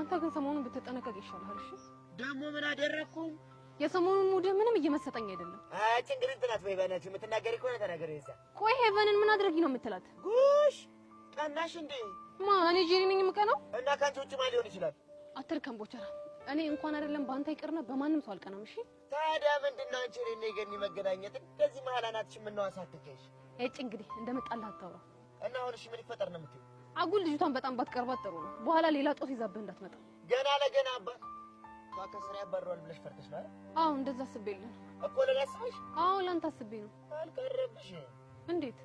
አንተ ግን ሰሞኑን ብትጠነቀቅ ይሻልሃል። እሺ ደግሞ ምን አደረግኩም? የሰሞኑን mood ህ ምንም እየመሰጠኝ አይደለም። አንቺ እንግዲህ እንትን አትበይ በእናትሽ። የምትናገሪ ከሆነ ተናገሪ። እዛ ቆይ ሄቨንን ምን አድርጊ ነው የምትላት? ጉሽ ቀናሽ እንዴ? ማ እኔ ጄሪ ነኝ የምቀናው? እና ከአንቺ ውጭ ማን ሊሆን ይችላል? አትርከም ቦቸራ። እኔ እንኳን አይደለም በአንተ ይቅርና በማንም ሰው አልቀናም። እሺ ታዲያ ምንድን ነው አንቺ እኔና የገኒ መገናኘት እንደዚህ መሀል አናትሽ ምነው አሳክከሽ? እጭ እንግዲህ እንደመጣልህ አታውራ። እና አሁን እሺ ምን ይፈጠር ነው የምትይው? አጉል ልጅቷን በጣም ባትቀርባት ጥሩ ነው። በኋላ ሌላ ጦስ ይዛብህ እንዳትመጣ። ገና ለገና አባት እሷ ከስራ ያባረዋል ብለሽ ፈርተሽ ነው አይደል? አዎ እንደዛ አስቤልህ ነው እኮ ለእኔ አስበሽ? አዎ ለአንተ አስቤ ነው። አልቀረብሽ። እንዴት?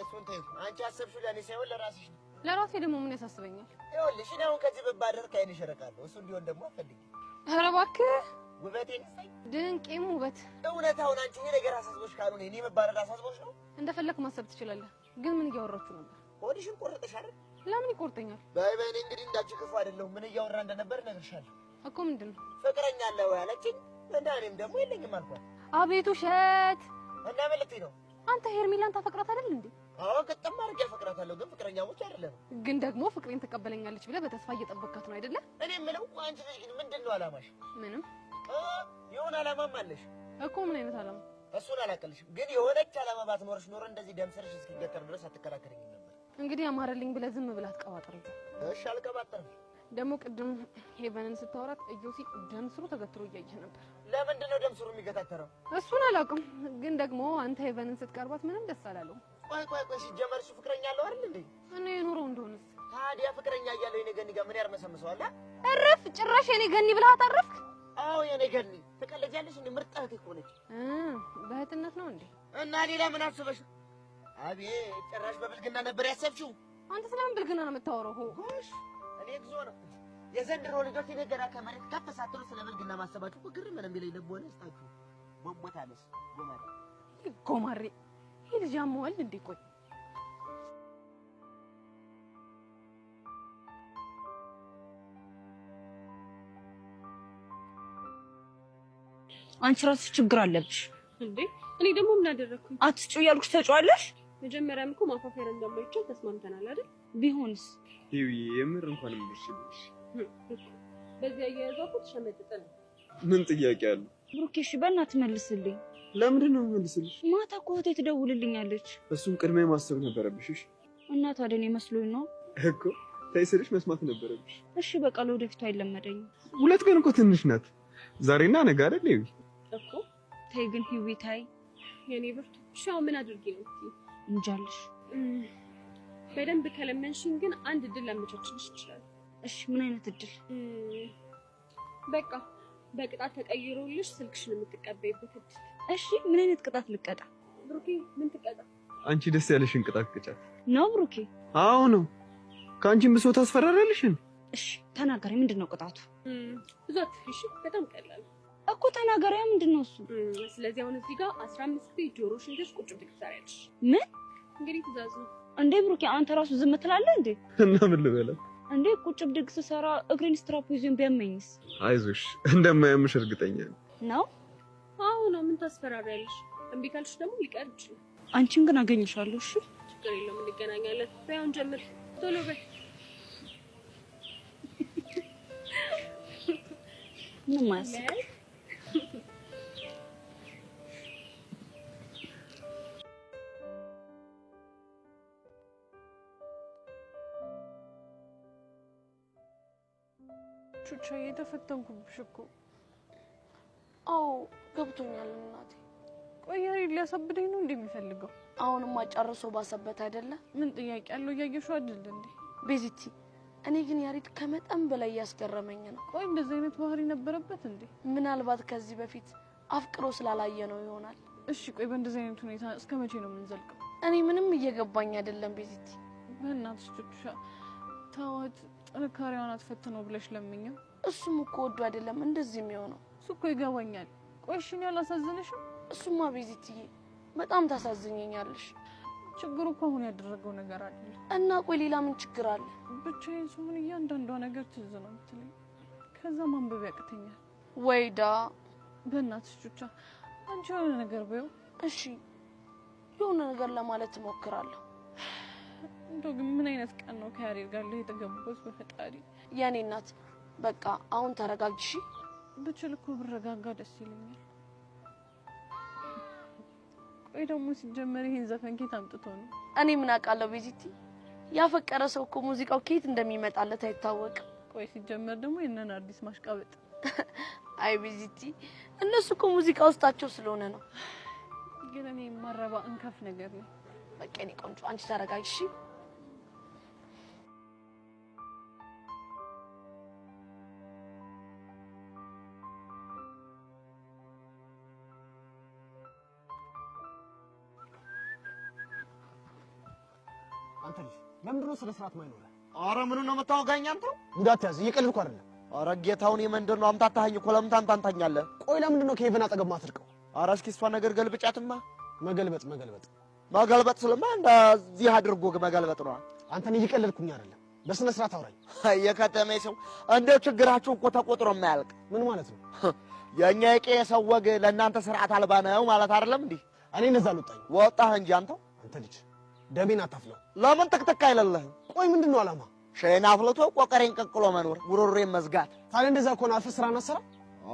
እሱን ተይው። አንቺ አሰብሽው ለእኔ ሳይሆን ለራስሽ ነው። ለራሴ ደግሞ ምን ያሳስበኛል? ይኸውልሽ እኔ አሁን ከዚህ ብባረር ከዓይንሽ እርቃለሁ። እሱ እንዲሆን ደግሞ አልፈልግም። ኧረ እባክህ ውበቴን ይሳይ ድንቄም ውበት። እውነት አሁን አንቺ ይሄ ነገር አሳስቦሽ ካልሆነ እኔ መባረር አሳስቦሽ ነው? እንደፈለክ ማሰብ ትችላለህ። ግን ምን እያወራችሁ ነበር? ሆድሽን ቆረጠሽ አይደል? ለምን ይቆርጠኛል? በይ በይ፣ እኔ እንግዲህ እንዳንቺ ክፉ አይደለሁም። ምን እያወራ እንደነበር እነግርሻለሁ። እኮ ምንድን ነው? ፍቅረኛ አለ ወይ አለችኝ። እና እኔም ደግሞ የለኝም አልኳት። አቤት ውሸት! እና ምን ልትይ ነው? አንተ ሄርሜላን ታፈቅራት አይደል እንዴ? አዎ ግጥም አድርጌ አፈቅራታለሁ፣ ግን ፍቅረኛሞች አይደለንም። ግን ደግሞ ፍቅሬን ትቀበለኛለች ብለህ በተስፋ እየጠበቅካት ነው አይደለ? እኔ የምለው አንቺ ልጅ ግን ምንድን ነው አላማሽ? ምንም የሆነ አላማም አለሽ እኮ። ምን አይነት አላማ? እሱን አላውቅልሽም፣ ግን የሆነች አላማ ባትኖርሽ ኖሮ እንደዚህ ደም ስርሽ እስኪገተር ድረስ አትከራከረኝም ነበር። እንግዲህ አማረልኝ ብለህ ዝም ብለህ አትቀባጥር። እሺ አልቀባጥርም። ደግሞ ቅድም ሄቨንን ስታወራት ኢዮሲ ደም ስሩ ተገትሮ እያየህ ነበር። ለምንድን ነው ደም ስሩ የሚገታተረው? እሱን አላውቅም፣ ግን ደግሞ አንተ ሄቨንን ስትቀርባት ምንም ደስ አላለውም። ቆይ ቆይ ቆይ፣ ሲጀመር እሱ ፍቅረኛ አለው አይደል እንዴ? እና የኖረው እንደሆነስ? ታዲያ ፍቅረኛ እያለው የኔ ገኒ ጋር ምን ያርመሰምሰዋል? እረፍ! ጭራሽ የኔ ገኒ ብለሃት አረፍክ? አዎ የኔ ገኒ። ትቀልጃለሽ እንዴ? ምርጥ እህቴ እኮ ነች። በእህትነት ነው እንዴ? እና ሌላ ምን አስበሽ? አቤት ጭራሽ በብልግና ነበር ያሰብሽው? አንተ ስለምን ብልግና ነው የምታወራው? ጎሽ እኔ እግዚኦ ነው የዘንድሮ ልጆች እኔ ገና ከመሬት ከፍ ሳትሉ ስለ ብልግና ማሰባችሁ እኮ ግርም ነው የሚለኝ። ልቦና ይስጣችሁ። ቦቦታለስ ጎማሬ ጎማሬ ይሄ ልጅ ያመዋል እንዴ? ቆይ አንቺ ራስሽ ችግር አለብሽ እንዴ? እኔ ደግሞ ምን አደረግኩኝ? አትስጪው እያልኩሽ ተጫዋለሽ። መጀመሪያም እኮ ማፋፈር እንደማይቻል ተስማምተናል አይደል? ቢሆንስ ይኸው የምር እንኳንም ደርሽልሽ። በዚህ አያያዟ እኮ ተሸመጥጠ ነው። ምን ጥያቄ አለው? ብሩኬ፣ እሺ በእናትህ መልስልኝ። ለምንድን ነው የምመልስልሽ? ማታ እኮ እህቴ ትደውልልኛለች። እሱን ቅድሚያ ማሰብ ነበረብሽ። እሺ እና ታዲያ እኔ መስሎኝ ነው እኮ ተይ ስልሽ መስማት ነበረብሽ። እሺ በቃ ለወደፊቱ አይለመደኝም። 2 ቀን እኮ ትንሽ ናት። ዛሬና ነገ አይደል? ይኸው እኮ ተይ ግን ሂዊ ታይ የኔ ብርቱ። እሺ አሁን ምን አድርጌ ነው የምትይው? እንጃልሽ። በደንብ ከለመንሽኝ ግን አንድ እድል ላመቻችልሽ እችላለሁ። እሺ ምን አይነት እድል? በቃ በቅጣት ተቀይሮልሽ ስልክሽን የምትቀበይበት እድል። እሺ ምን አይነት ቅጣት ልቀጣ? ብሩኬ ምን ትቀጣ? አንቺ ደስ ያለሽን ቅጣት ቅጫት። ነው ብሩኬ? አዎ ነው። ከአንቺም ብሶ ታስፈራሪያለሽ። እሺ ተናገሪ፣ ምንድነው ቅጣቱ? ብዙ አትፍሪ እሺ፣ በጣም ቀላል እኮ ተናገሪያ፣ ምንድነው እሱ? ስለዚህ አሁን እዚህ ጋር 15 ጊዜ ጆሮሽን ይዘሽ ቁጭ ብድግ ትሰሪያለሽ። ምን? እንግዲህ ትእዛዝ ነው። እንዴ ብሩኬ አንተ ራሱ ዝም ትላለህ እንዴ? እና ምን ልበላት እንዴ? ቁጭ ብድግ ስሰራ እግሬን ስትራፖ ይዞኝ ቢያመኝስ? አይዞሽ እንደማያምሽ እርግጠኛ ነኝ። ነው? አዎ ነው። ምን ታስፈራሪያለሽ? እምቢ ካልሽ ደግሞ ሊቀር ይችላል። አንቺን ግን አገኝሻለሁ። እሺ ችግር የለውም እንገናኛለን። በይ አሁን ጀምር፣ ቶሎ በይ። ምንም አያስቅም። ቹቻ እየተፈተንኩብሽ እኮ። አዎ ገብቶኛል እናቴ። ቆይ ያሬድ ሊያሳብደኝ ነው እንዴ የሚፈልገው? አሁንማ ጨርሶ ባሰበት አይደለ? ምን ጥያቄ አለው? እያየሽው አይደል እንዴ? ቤዚቲ፣ እኔ ግን ያሬድ ከመጠን በላይ እያስገረመኝ ነው። ቆይ እንደዚህ አይነት ባህሪ ነበረበት እንዴ? ምናልባት ከዚህ በፊት አፍቅሮ ስላላየ ነው ይሆናል። እሺ ቆይ በእንደዚህ አይነት ሁኔታ እስከ መቼ ነው የምንዘልቀው? እኔ ምንም እየገባኝ አይደለም ቤዚቲ። በእናትሽ ቹቻ ተዋት፣ ጥንካሬዋን አትፈትነው ብለሽ ለምኘው። እሱም እኮ ወዶ አይደለም እንደዚህ የሚሆነው። እሱ እኮ ይገባኛል። ቆይ እሺ እኔ አላሳዝንሽም? እሱማ ቤዚትዬ በጣም ታሳዝኘኛለሽ። ችግሩ እኮ አሁን ያደረገው ነገር አይደለም። እና ቆይ ሌላ ምን ችግር አለ? ብቻዬን ስሆን እያንዳንዷ ነገር ትዝ ነው የምትለኝ። ከዛ ማንበብ ያቅተኛል። ወይዳ በእናትሽ ቹቻ አንቺ የሆነ ነገር በይው። እሺ የሆነ ነገር ለማለት እሞክራለሁ። እንደው ግን ምን አይነት ቀን ነው ከያሬድ ጋር የተገባሁት? በፈጣሪ የኔ እናት በቃ አሁን ተረጋጊ እሺ። ብችል እኮ ብረጋጋ ደስ ይለኛል። ቆይ ደግሞ ሲጀመር ይሄን ዘፈን ኬት አምጥቶ ነው? እኔ ምን አውቃለሁ ቤዚቲ፣ ያፈቀረ ሰው እኮ ሙዚቃው ኬት እንደሚመጣለት አይታወቅም። ቆይ ሲጀመር ደግሞ የነን አዲስ ማሽቃበጥ። አይ ቤዚቲ፣ እነሱ እኮ ሙዚቃ ውስጣቸው ስለሆነ ነው። ግን እኔ የማረባ እንከፍ ነገር ነው። በቃ የኔ ቆንጆ አንቺ ተረጋጊ እሺ። አንተ ልጅ ለምንድን ነው ስነ ስርዓት ማይኖርህ? አረ ምኑ ነው የምታወጋኝ አንተ? ጉዳት ያዝ፣ እየቀለድኩ አይደለም። አረ ጌታውን የምንድን ነው አምታታኸኝ እኮ ለምን ታምታታኛለህ? ቆይ ለምንድን ነው ከሄቨን አጠገብ ማትርቀው? አረ እስኪ እሷን ነገር ገልብጫትማ። መገልበጥ መገልበጥ መገልበጥ ስለማ እንደዚህ አድርጎ መገልበጥ ነው። አንተን እየቀለድኩኝ አይደለም። በስነ ስርዓት አውራኝ። የከተሜ ሰው እንደው ችግራችሁ እኮ ተቆጥሮ የማያልቅ። ምን ማለት ነው? የእኛ የቄ ሰው ወግ ለእናንተ ስርዓት አልባ ነው ማለት አይደለም እንዲህ። እኔ እንደዛ አልወጣኝም። ወጣህ እንጂ አንተው። አንተ ልጅ ደሜን አታፍለው። ለምን ጥቅጥቅ አይለለህም? ቆይ ምንድን ነው ዓላማ? ሻይን አፍልቶ ቆቀሬን ቀቅሎ መኖር፣ ጉሮሮዬን መዝጋት። ታዲያ እንደዛ ከሆነ አርፈህ ስራህን አትሰራ?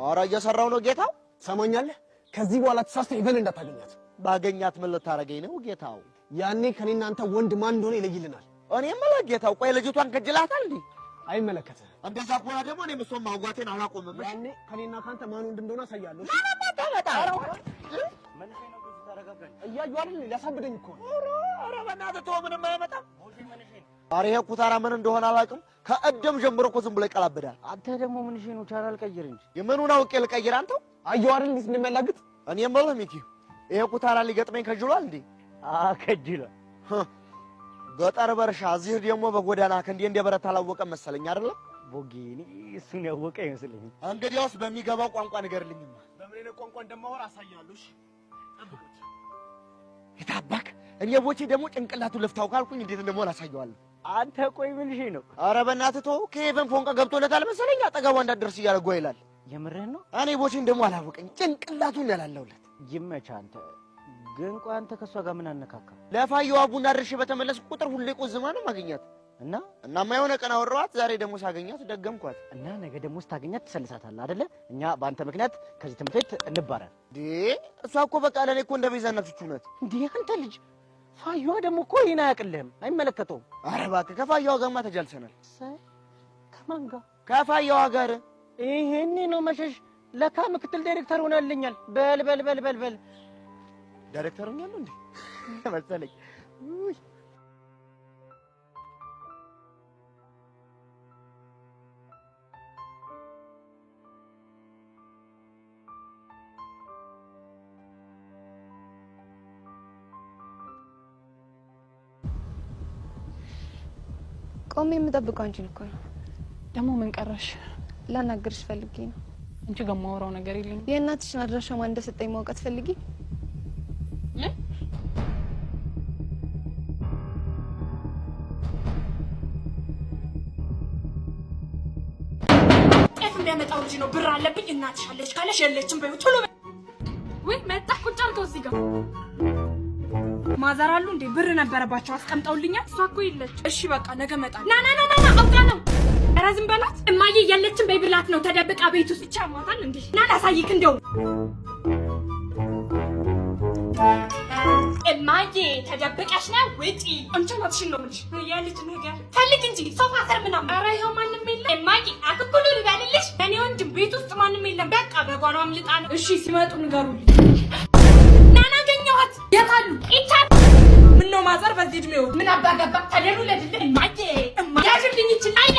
ኧረ እየሰራሁ ነው ጌታው። ትሰማኛለህ? ከዚህ በኋላ ተሳስተህ ሄቨን እንዳታገኛት። ባገኛት ምን ልታረገኝ ነው ጌታው? ያኔ ከኔና አንተ ወንድ ማን እንደሆነ ይለይልናል። እኔ የምልህ ጌታው፣ ቆይ ልጅቷን ከጅላታል እንዴ? አይመለከትህም። እንደዛ ከሆነ ደግሞ እኔም እሷን ማጓቴን አላቆምም። ያኔ ከኔና ከአንተ ማን ወንድ እንደሆነ አሳያለሁ። እያዩ አይደል ሊያሳብደኝ እኮ ነው። ኧረ በእናትህ ተወው፣ ምንም አይመጣም። ኧረ ይሄ ኩታራ ምን እንደሆነ አላውቅም። ከእደም ጀምሮ እኮ ዝም ብሎ ይቀላብዳል። አንተ ደግሞ ምን እሺ ነው ቻናል ቀይር እንጂ። የምኑን አውቄ ልቀይር? አንተው አየሁ አይደል እንዴት እንደሚያላግጥ። እኔ የምልህ ሚኪ፣ ይሄ ኩታራ ሊገጥመኝ ከጅሏል እንዴ? ከጅሏል። ገጠር በርሻ፣ እዚህ ደግሞ በጎዳና ክንዴ እንደበረታ አላወቀም መሰለኝ አይደለም? ቦጌ፣ እኔ እሱን ያወቀ አይመስለኝም። እንግዲያውስ በሚገባው ቋንቋ ንገርልኝማ። በምን አይነት ቋንቋ እንደማወራ አሳያለሁ። እሺ ጠብቁት። የታባክ እኔ ቦቼ ደግሞ ጭንቅላቱን ልፍታው ካልኩኝ እንዴት እንደምሆን አሳየዋለሁ። አንተ ቆይ ምን እሺ ነው? ኧረ በእናትህ ተወው። ከሄቨን ፎንቃ ገብቶለታል መሰለኝ አጠገቧ እንዳትደርስ እያለ ጓ ይላል። የምርህን ነው? እኔ ቦቼን ደግሞ አላወቀኝ ጭንቅላቱን ያላለሁለት። ይመችህ። አንተ ግን ቆይ አንተ ከእሷ ጋር ምን አነካካ? ለፋየዋ ቡና ድርሼ በተመለስኩ ቁጥር ሁሌ ቆዝማ ነው ማገኛት። እና እናማ የሆነ ቀን አወራኋት። ዛሬ ደግሞ ሳገኛት ደገምኳት። እና ነገ ደግሞ ስታገኛት ትሰልሳታለህ አይደለ? እኛ በአንተ ምክንያት ከዚህ ትምህርት ቤት እንባረር። እንዴ እሷ እኮ በቃ ለእኔ እኮ እንደ ቤዛ እናቶቹ ናት። እንዴ አንተ ልጅ ፋየዋ ደግሞ እኮ ይሄን አያውቅልህም፣ አይመለከተውም። ኧረ እባክህ ከፋየዋ ጋርማ ተጃልሰናል። ከማን ጋር? ከፋየዋ ጋር። ይሄኔ ነው መሸሽ። ለካ ምክትል ዳይሬክተር ሆነልኛል። በል በል በል በል በል ዳይሬክተር ሆኛለሁ እንዴ መሰለኝ። ውይ ቆሜ የምጠብቀው አንቺን እኮ ነው። ደግሞ ምን ቀረሽ? ላናግርሽ ፈልጌ ነው። አንቺ ጋር የማወራው ነገር የለኝም። የእናትሽን አድራሻ ማን እንደሰጠኝ ማወቅ አትፈልጊ? ምን? ጤፍ የሚያመጣው ልጅ ነው። ብር አለብኝ እናትሽ አለች ካለሽ የለችም በይው ቶሎ። ወይ መጣ ቁጭ አድርገው እዚህ ጋር ማዘር አሉ እንዴ? ብር ነበረባቸው አስቀምጠውልኛል። እሷ እኮ የለች። እሺ በቃ ነገ እመጣለሁ። ና ና ና ና አውጣ ነው። ኧረ ዝም በላት እማዬ። የለችም በይ ብላት ነው ተደብቃ ቤት ውስጥ ይቻማታል እንዴ? ና ላሳይክ። እንደው እማዬ ተደብቀሽ ነው ውጪ። አንቺ እናትሽን ነው የምልሽ። የልጅ ነገር ፈልግ እንጂ ሶፋ ስር ምናምን። ኧረ ይኸው ማንም የለም እማዬ። አክኩሉ ልበልልሽ? እኔ ወንድም ቤት ውስጥ ማንም የለም። በቃ በጓሮ አምልጣ ነው። እሺ ሲመጡ ንገሩልኝ። ናና አገኘኋት። የት አሉ? ይቻ ምነው ማዘር በዚህ እድሜው ምን አባ ገባ ተደሩ ለድል እማዬ እማ ያዥልኝ ይችል አይነ